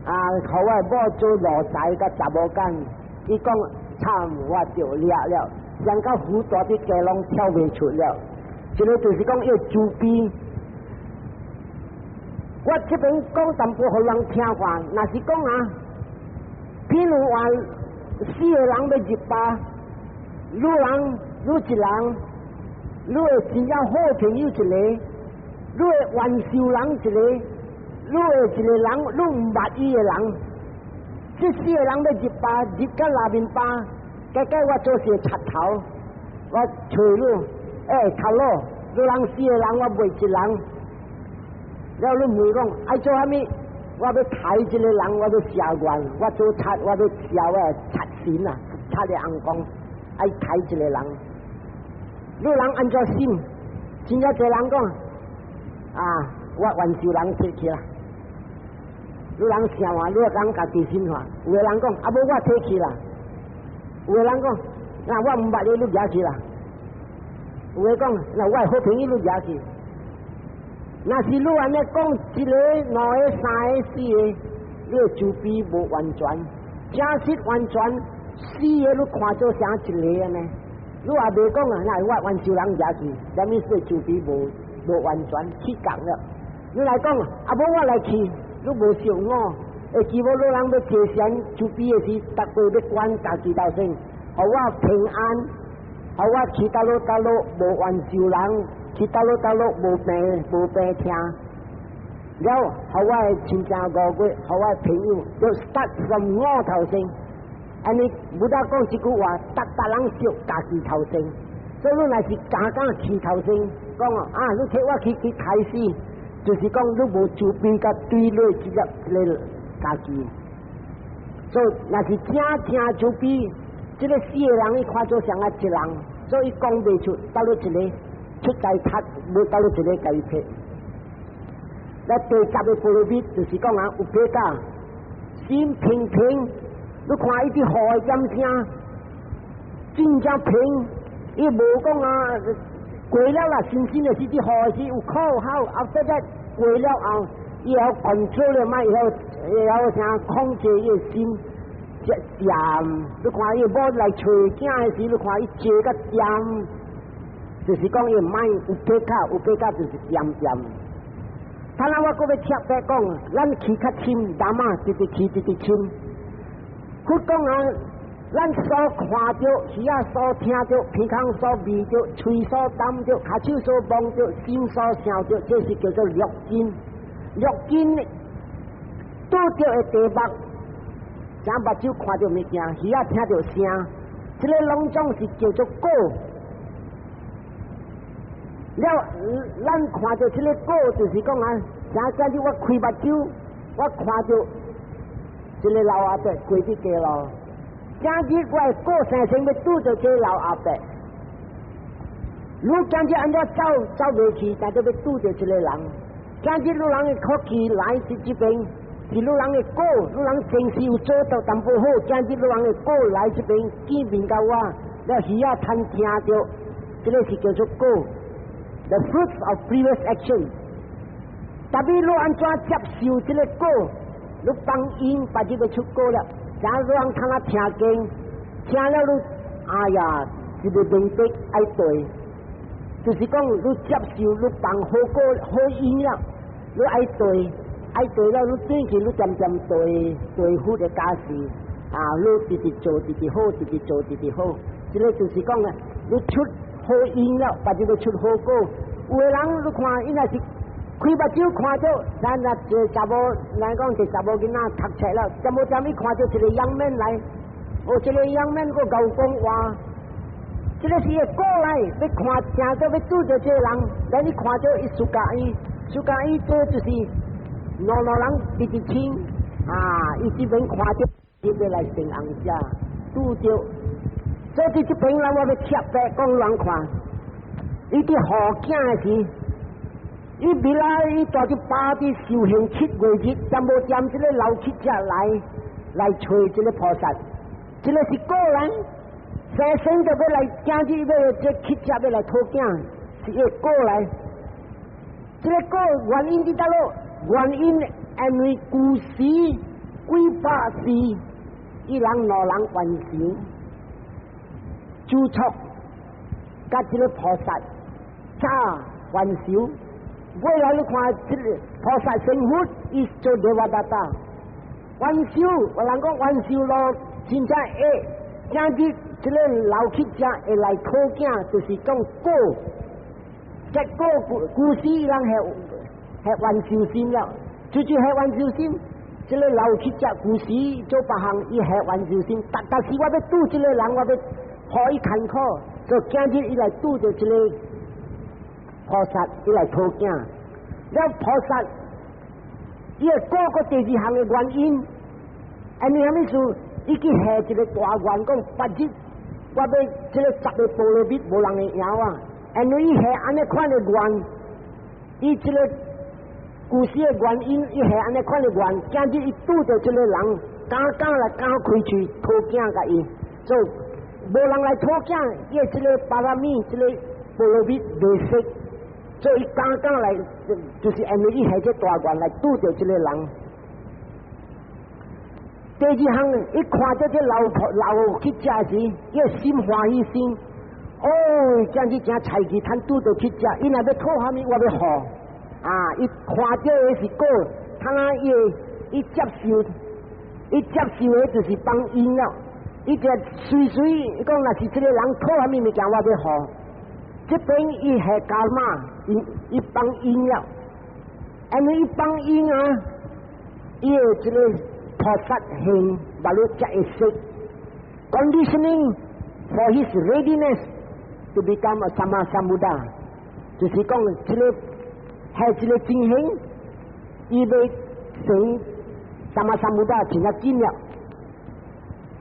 啊，予我某做奴才佮查某囝。伊講慘，我著掠了，上到虎大佇雞籠跳袂出了。這個就是講伊慈悲。我這邊講淡薄予人聽看，若是講啊，譬如話四個人欲入巴，你人你一人，你會真正好朋友一個，你會冤仇人一個，你會一個人，你毋捌伊的人，這四個人欲入吧，入到內面吧，結果我做是賊頭，我揣你，欸，頭路，你人四個人，我袂一人，了你問講愛做啥物？我欲刣一個人，我欲赦願，我做賊，我欲赦我賊神啊，賊的尪公，愛刣一個人。你人按怎想？真正濟人講啊，我冤仇人提去啦。你人想啊，你人家己想看。有的人講，啊無我提去啦。有的人講，那我毋捌你，你舉去啦。有的講，那我的好朋友你舉去。若是你按呢講一個、兩個、三個、四個，你的慈悲無完全，真實完全，四個你看做像一個按呢？你也袂講啊，那我冤仇人舉去，啥物是慈悲無完全去講了。你來講，啊無我來去，你無想我，會記無你人欲坐禪慈悲的時，逐個欲觀家己頭先，予我平安，予我去佗落佗落無冤仇人。去佗落佗落無病無病痛，了予我的親情五月，予我的朋友，就 start from 我頭先。按呢，佛陀講這句話，逐逐人惜家己頭先。所以你若是敢敢起頭先，講啊，你替我去去開始，就是講你無慈悲佮對落這個這個家己。所以若是正正慈悲，這個四個人伊看做像啊一人，所以講袂出，佗落一個。出在賊，無佗落一個共伊提。那第十个波羅蜜就是講啊，有比較心平平，你看伊佇雨的點聲，真正平，伊無講啊過了啦，真心的是佇雨的時有苦好，after that 過了後，伊會曉 control 了嘛，會曉啥控制伊的心，這恬，你看伊某來揣囝的時，你看伊坐較恬。就是講伊mind 有比較，有比較就是恬恬。他那我閣欲特別講，咱去較深，Dhamma 直直去直直深。佛講啊，咱所看著、耳仔所聽著、鼻孔所聞著、喙所啖著、跤手所摸著、心所想著，這是叫做六根。六根拄著的題目，像目睭看著物件，耳仔聽著聲，這个攏總是叫做果。了，咱看著這个果，就是講啊，像今日我開目睭，我看著這个老阿伯過佇街路，今日我的果生生欲拄著這个老阿伯。如今日按怎走走袂去，但就欲拄著這个人。今日汝人的福氣來佇這邊，是汝人的果，汝人前世有做到淡薄好，今日汝人的果來這邊見面佮我，了耳仔通聽著，這个是叫做果。The fruits of previous action。特別你按怎接受這个果，你放因，別就欲出果了。假如人看他聽經，聽了你，哎呀，這个明白愛對，就是講你接受你放好果好因了，你愛對，愛對了，你轉去你漸漸對對佛的教示，啊，你直直做直直好，直直做直直好，這个就是講啊，你出好因了，別就欲出好果。有的人你看，伊若是開目睭看著，咱若一個查某，咱講一個查某囡仔讀冊了，點無點伊看著一個 young man 來，哦，這個 young man 閣𠢕講話，這个是會過來，欲看聽著欲拄著這个人，咱伊看著伊暑假伊，暑假伊這就是兩兩人直直親，啊，伊這邊看著，伊欲來成紅者，拄著，所以這邊人我欲特別講人看，伊佇予囝的時。伊未來伊蹛佇巴佇修行7月日，點無點這个老乞者來來揣這个菩薩，這个是果來，生生就欲來今日欲這乞者欲來討囝，是伊果來。這个果原因佇佗落？原因因為舊時幾百世，伊人兩人冤仇，註冊佮這个菩薩早冤仇。未來你看，這个菩薩成佛，伊做 Devadatta，冤仇，有人講冤仇咯，真正會，今日這個老乞食會來討囝，就是講果，結果古時人係係願修心了，就是係願修心。這個老乞食古時做別項，伊係願修心，但是我欲拄這個人，我欲予伊艱苦，所以今日伊來拄著這個菩薩，伊來討囝。了菩薩，伊會果閣第二項的原因，因為啥物事？伊去下一個大願，講別日我欲這個十個波羅蜜無人會贏我。因為伊下按呢款的願，伊這個舊時的原因，伊下按呢款的願，今日伊拄著這個人，敢敢來敢開喙討囝共伊，所以無人來討囝，伊的這個巴羅蜜，這個波羅蜜袂失，所以伊敢敢來，就是因為伊下這大願來拄著這個人。第二項，伊看著這老婆老乞食時，伊的心歡喜心，哦，這樣子真彩氣，趁拄著乞食，伊若欲討啥物，我欲予。啊，伊看著的是果，他那伊伊接受，伊接受的就是放因了。伊就隨隨伊講，若是這個人討啥物物件，我欲予。這邊伊係 karma，伊伊放因了，因為伊放因啊，伊的這個菩薩行，把你才會識。Conditioning for his readiness to become a Sammasambuddha，就是講這個係這個情形，伊欲成 Sammasambuddha 真正緊了。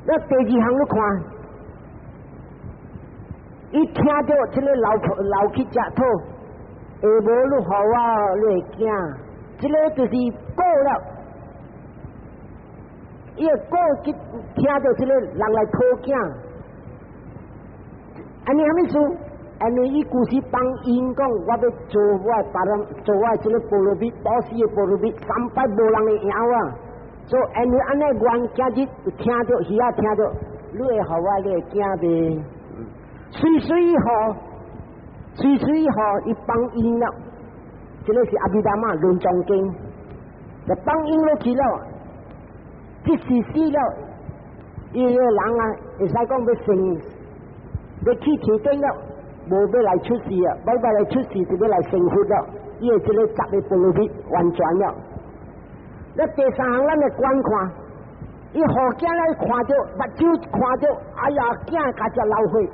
那第二項你看，伊聽著這個老婆老乞食討，下無你予我你的囝，這個就是果了。伊個果去聽著這個人來討囝，按呢啥物事？因為伊舊時放因講，我欲做我的別人做我的這個波羅蜜，布施的波羅蜜，三擺無人會贏我。所以因為按呢願，今日聽著耳仔聽著，你會予我你的囝袂？隨隨予，隨隨予，伊放因了。這個是阿毗達摩論藏經，就放因落去了。即時死了，伊個人啊，會使講欲成，欲去天頂了，無欲來出世啊，欲欲來出世就欲來成佛了。伊的這個十個波羅蜜完全了。那第三項，咱來觀看，伊予囝來看著，目睭看著，哎呀，囝共食流血。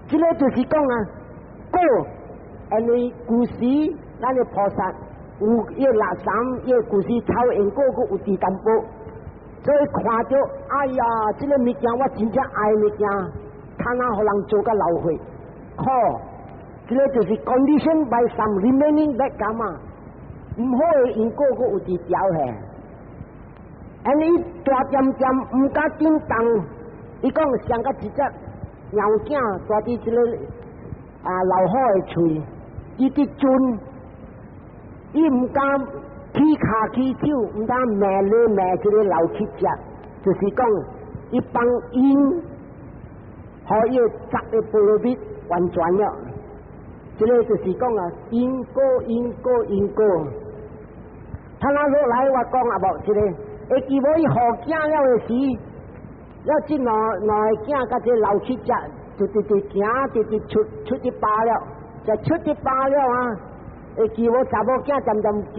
這個就是講啊，果，因為舊時咱的菩薩有伊個垃圾，伊個舊時超因果閣有佇淡薄。所以看著，哎呀，這個物件我真正愛物件，他若予人做甲流血，苦，這個就是 condition by some remaining bad karma，毋好的因果閣有佇調下。安呢大漸漸毋敢振動，伊講像甲一隻貓囝蹛佇這個啊老虎的喙，伊佇鑽，伊毋敢起跤起手，毋敢罵咧罵這個老乞食，就是講伊放因，予伊十個波羅蜜完全了。這個就是講啊，因果因果因果。他若落來我講啊無這個，會記無伊予囝了的時，了這兩兩个囝佮這個老乞食，就直直行，直直出出一巴了，就出一巴了啊！會記無查某囝漸漸叫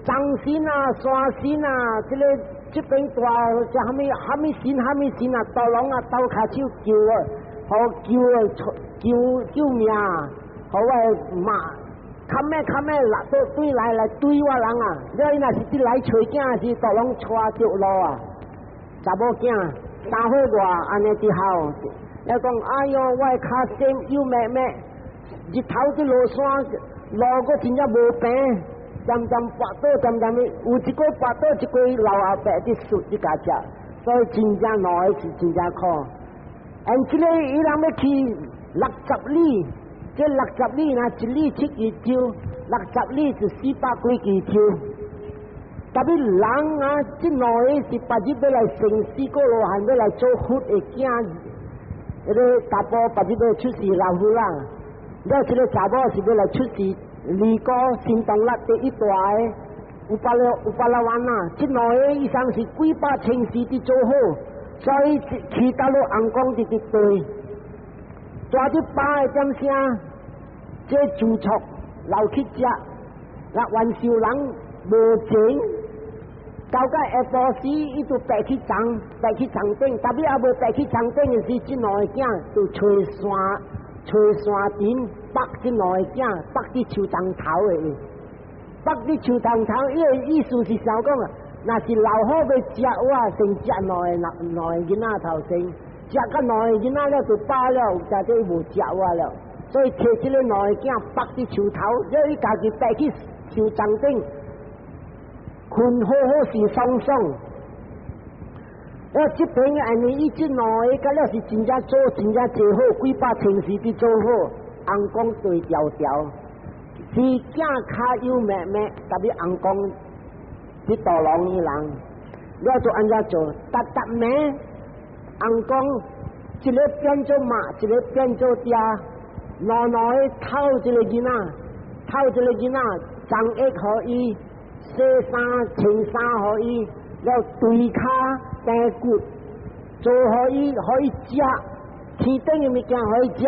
張神啊、山神啊，這個這邊大這蝦米蝦米神蝦米神啊，刀龍啊，鬥跤手救啊，好救啊，救救命！予我媽，較尾較尾落倒對來來對我人啊！了伊若是佇來揣囝時，都攏帶著路啊！查某囝3歲外按呢佇哭，了講哎喲，我的跤閃又咩咩，日頭佇落山，路閣真正無平，漸漸跋倒，漸漸的有一個跋倒，一個老阿伯佇術佇共食，所以真正兩個是真正苦。按這個伊人欲去六十里。這六十里呢，一里七支洲，六十里就四百幾支洲。特別人啊，這兩個是別日欲來成四果羅漢，欲來做佛的囝。彼個查埔別日欲出世老夫人，了這個查某是欲來出世離果神通力第一大的有巴勒有巴拉灣啊，這兩個醫生是幾百千世佇做好，所以去到了尪公佇佇對，帶佇八個點聲，這主廚留去食，那萬壽人無錢，到到下晡時，伊就爬去床，爬去床頂，特別猶未爬去床頂的時，這兩个囝就揣山，揣山頂，縛這兩个囝，縛佇樹叢頭的，縛佇樹叢頭，伊的意思是啥講啊？若是老虎欲食我，先食兩个兩兩个囡仔頭先，食甲兩个囡仔了就飽了，就這無食我了。所以提這个兩个囝縛佇樹頭，了伊家己爬去樹叢頂，睏好好勢爽爽。我這邊按呢，伊這兩个，甲了是真正做，真正做好，幾百千時佇做好，尪公對條條，是囝跤幼妹妹，特別尪公佇導廊的人，了就按怎做？逐逐暝，尪公一个變做媽，一个變做爹，兩兩个討這個囡仔，討這個囡仔，裝衣予伊，洗衫、穿衫予伊，了對跤釘骨，做予伊，予伊食，天頂的物件予伊食，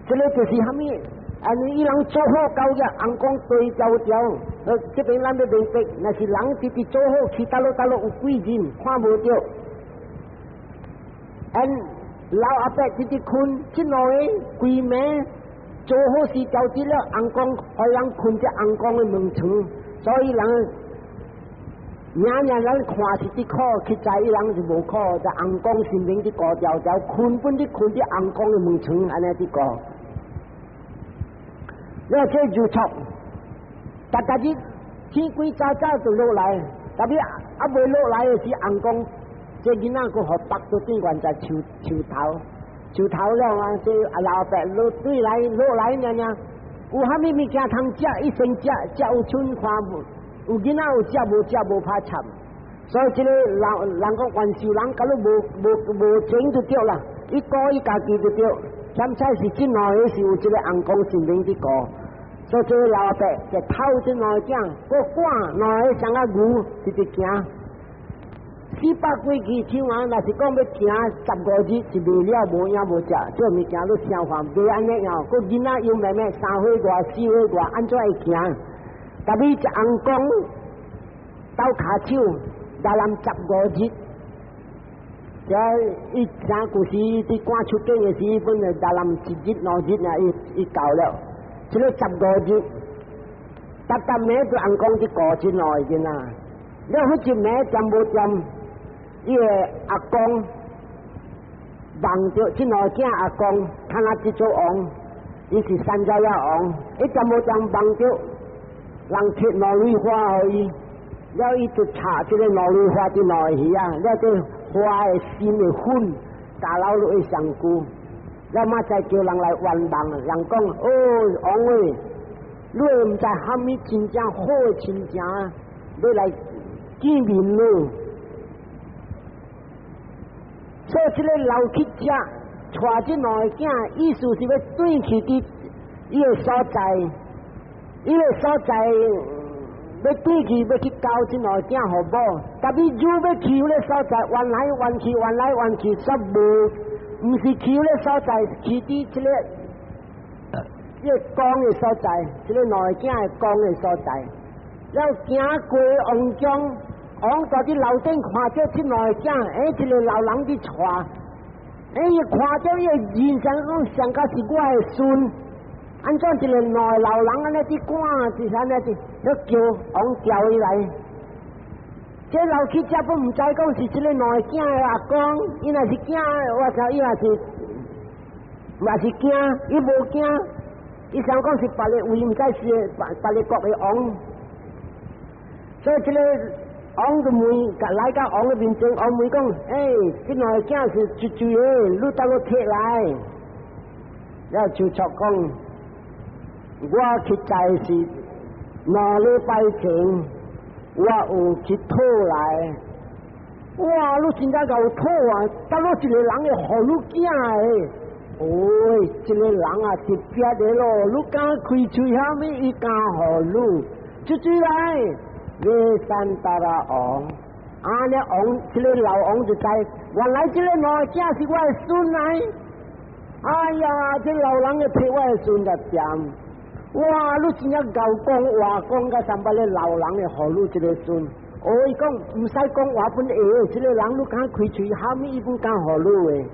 這个就是蝦米？按呢伊人做好到額，尪公對條條，這邊咱欲明白，若是人直直做好，去佗落佗落有鬼人看無著。按老阿伯直直睏，這兩个規暝做好事交接了，尪公予人睏佇尪公的門床，所以人娘娘咱看是佇苦，實在伊人是無苦，就尪公神明佇顧條條，睏本佇睏佇尪公的門床，按呢佇顧。了這就錯，逐逐日天光早早就落來，特別猶未落來的時，尪公這囡仔閣予縛到頂懸在樹樹頭，樹頭了啊！這阿老伯落對來落來爾爾，有蝦米物件通食，伊先食，食有剩看無？有囡仔有食無食無拍插，所以這个人人講萬壽人，佮你無無無錢就對啦，伊顧伊家己就對。欠彩是這兩个是有這个尪公神明佇顧，所以這个老伯就討這兩个囝，閣趕兩个像個牛直直行。四百幾支手啊，若是講欲行15日是袂了無影無食，這個物件你消化袂按呢樣，閣囡仔幼妹妹3歲外4歲外，按怎會行？特別一尪公鬥跤手，來南十五日，這伊三舊時佇趕出境的時，本來來南一日兩日啊，伊伊到了，這個十五日，逐逐暝都尪公佇顧這兩个囡仔，了彼一暝踮無踮？伊个阿公夢著這兩个囝阿公，看他這做王，伊是山遮仔王，伊踮無踮夢著人提兩蕊花予伊，了伊就插這个兩蕊花佇兩个耳仔，了這花的心的粉加落落去身軀，了嘛才叫人來圓夢，人講哦，王喂，你會毋知蝦米真正好的親情，欲來見面咯。所以這个老去食，帶這兩个囝，意思是欲轉去佇伊个所在，伊个所在欲轉去欲去交這兩个囝予某，特別愈欲去彼个所在，彎來彎去，彎來彎去，煞無，毋是去彼个所在，去佇這个這个公的所在，這个兩个囝的公的所在，了行過王宮。王在佇樓頂看著這兩个囝，欸，一个老人佇帶，欸，伊看著伊个人生講上甲是我的孫，按怎一个兩个老人按呢佇趕，是按呢佇，欲叫王叫伊來。這老去遮本毋知講是這个兩个囝的阿公，伊若是囝，我操，伊若是嘛是驚，伊無驚，伊想講是別个位，毋知是別別个國的王，所以這个王就問，來到王的面前，王問講：欸，這兩个囝是絕對的，你等我提來。了就錯講，我實在是兩禮拜前，我有去討來。哇！你真正𠢕討啊！等我一个人會予你囝的。喂，這个人啊特別的咯，你敢開喙啥物，伊敢予你，出出來。馬山達拉王，啊！呢王，這个老王就知，原來這个兩个囝是我的孫來。哎呀，這老人會替我的孫來掂。哇！你真正𠢕講話講甲三擺咧老人會予你這个孫。哦，伊講毋使講話本會，這个人你敢開喙，蝦米伊本敢予你的。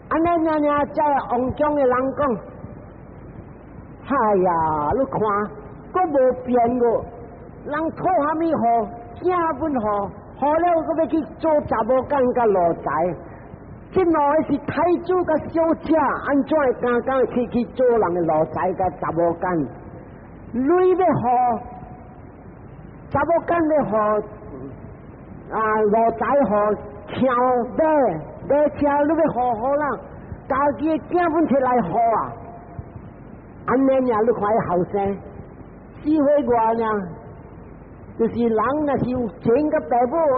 按呢爾爾，這王宮的人講，哎呀，你看，閣無變過，人討蝦米予，囝本予，予了閣欲去做查某囝佮奴才。這兩个是太子佮小姐，按怎會敢敢去做人的奴才佮查某囝？鐳欲予，查某囝欲予，啊奴才予，車馬馬車你欲予好啦，家己的囝本摕來予啊！按呢爾你看伊後生，4歲外爾，就是人若是有錢佮爸母啊。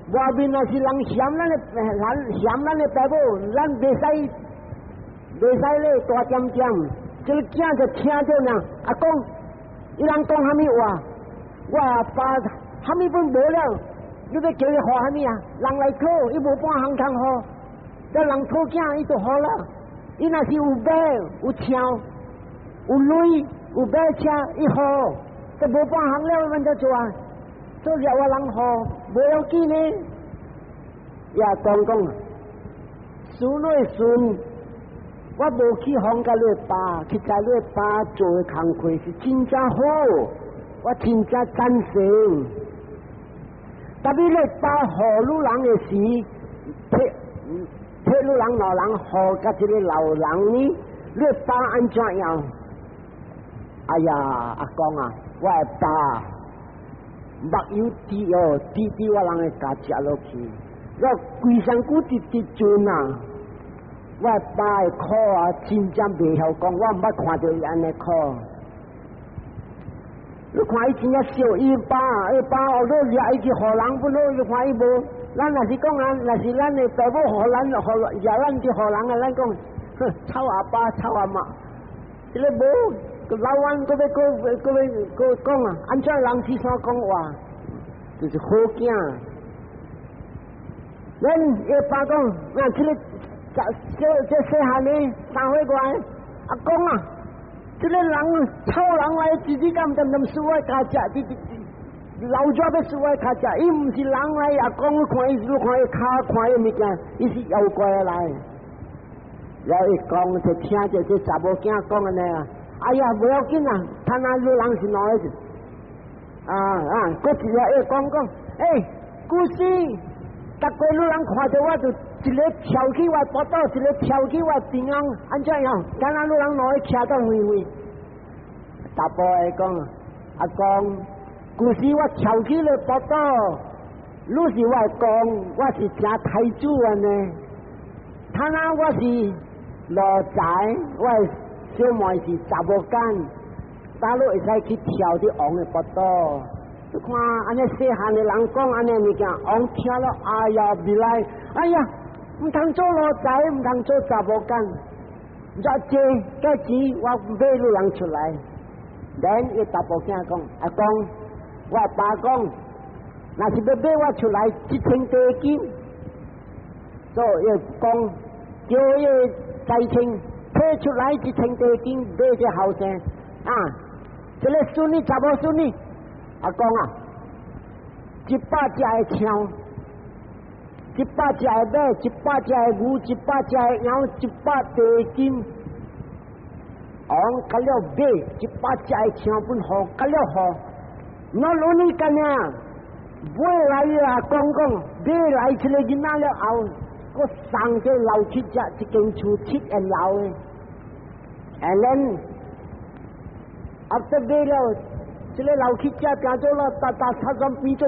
外面若是人嫌咱的，人嫌咱的爸母，咱袂使咧大點點。這个囝就聽著呢，阿公，伊人講蝦米話？我阿爸蝦米本無了，你欲叫伊予蝦米啊？人來討，伊無半項通予，這人討囝，伊就予啦。伊若是有馬、有槍、有鐳、有馬車，伊予，這無半項了，阮怎做啊？做掠我人予，無要緊呢。也講講，輸你孫，我無去訪佮你爸，去在你爸做的工課是真正好，我真正贊成。特別你爸予汝人的時，替替汝人老人予佮這个老人呢，你爸按怎樣？哎呀，阿公啊，我的爸目油滴哦，滴滴我人會共食落去。我規身軀直直陣啊！我爸的苦啊，真正袂曉講，我毋捌看著伊按呢苦。你看伊真正惜伊爸，伊爸學做掠伊去予人本好，你看伊無。咱若是講啊，若是咱的爸母予咱予掠咱去予人啊，咱講，哼，臭阿爸，臭阿媽，這个無老彎閣欲閣閣欲閣講啊，按怎人去煞講話，就是好囝。咱伊爸講，那這个這這細漢呢，3歲外，阿公啊，這个人臭人來，自己敢恬恬輸我跤食，這這老紙欲輸我跤食，伊毋是人來，阿公你看伊，你看伊跤，看伊物件，伊是妖怪來。然後伊講就聽著這查某囝講按呢啊，哎呀，無要緊啊，他那汝人是哪個？啊啊，閣一个伊講講，欸，古時。逐個汝人看著我就一个跳起我腹肚，一个跳起我邊仔，按怎樣？敢若汝人兩个徛到遠遠。查埔會講，阿公，舊時我跳起咧腹肚，汝是我的公，我是成太子按呢。他那我是奴才，我的小妹是查某囝，打汝會使去跳佇王的腹肚。你看，按呢細漢的人講按呢物件，王聽了，哎呀，未來，哎呀，毋通做奴才，毋通做查某囝，若這價錢我買汝人出來。連伊查埔囝講，阿公，我爸講，若是欲買我出來，1000塊金，所以講叫伊財清提出來1000塊金買這後生啊，這个孫女查某孫女。阿公啊，100隻的槍，100隻的馬，100隻的牛，100隻的羊，100塊金。王甲了馬，100隻的槍本予，甲了予。我攞你幹啊？買來啊，講講買來這个囡仔了後，閣送這老七隻一間厝七層樓的。And then after 買了，這个老乞食變做了，逐逐差轉變做。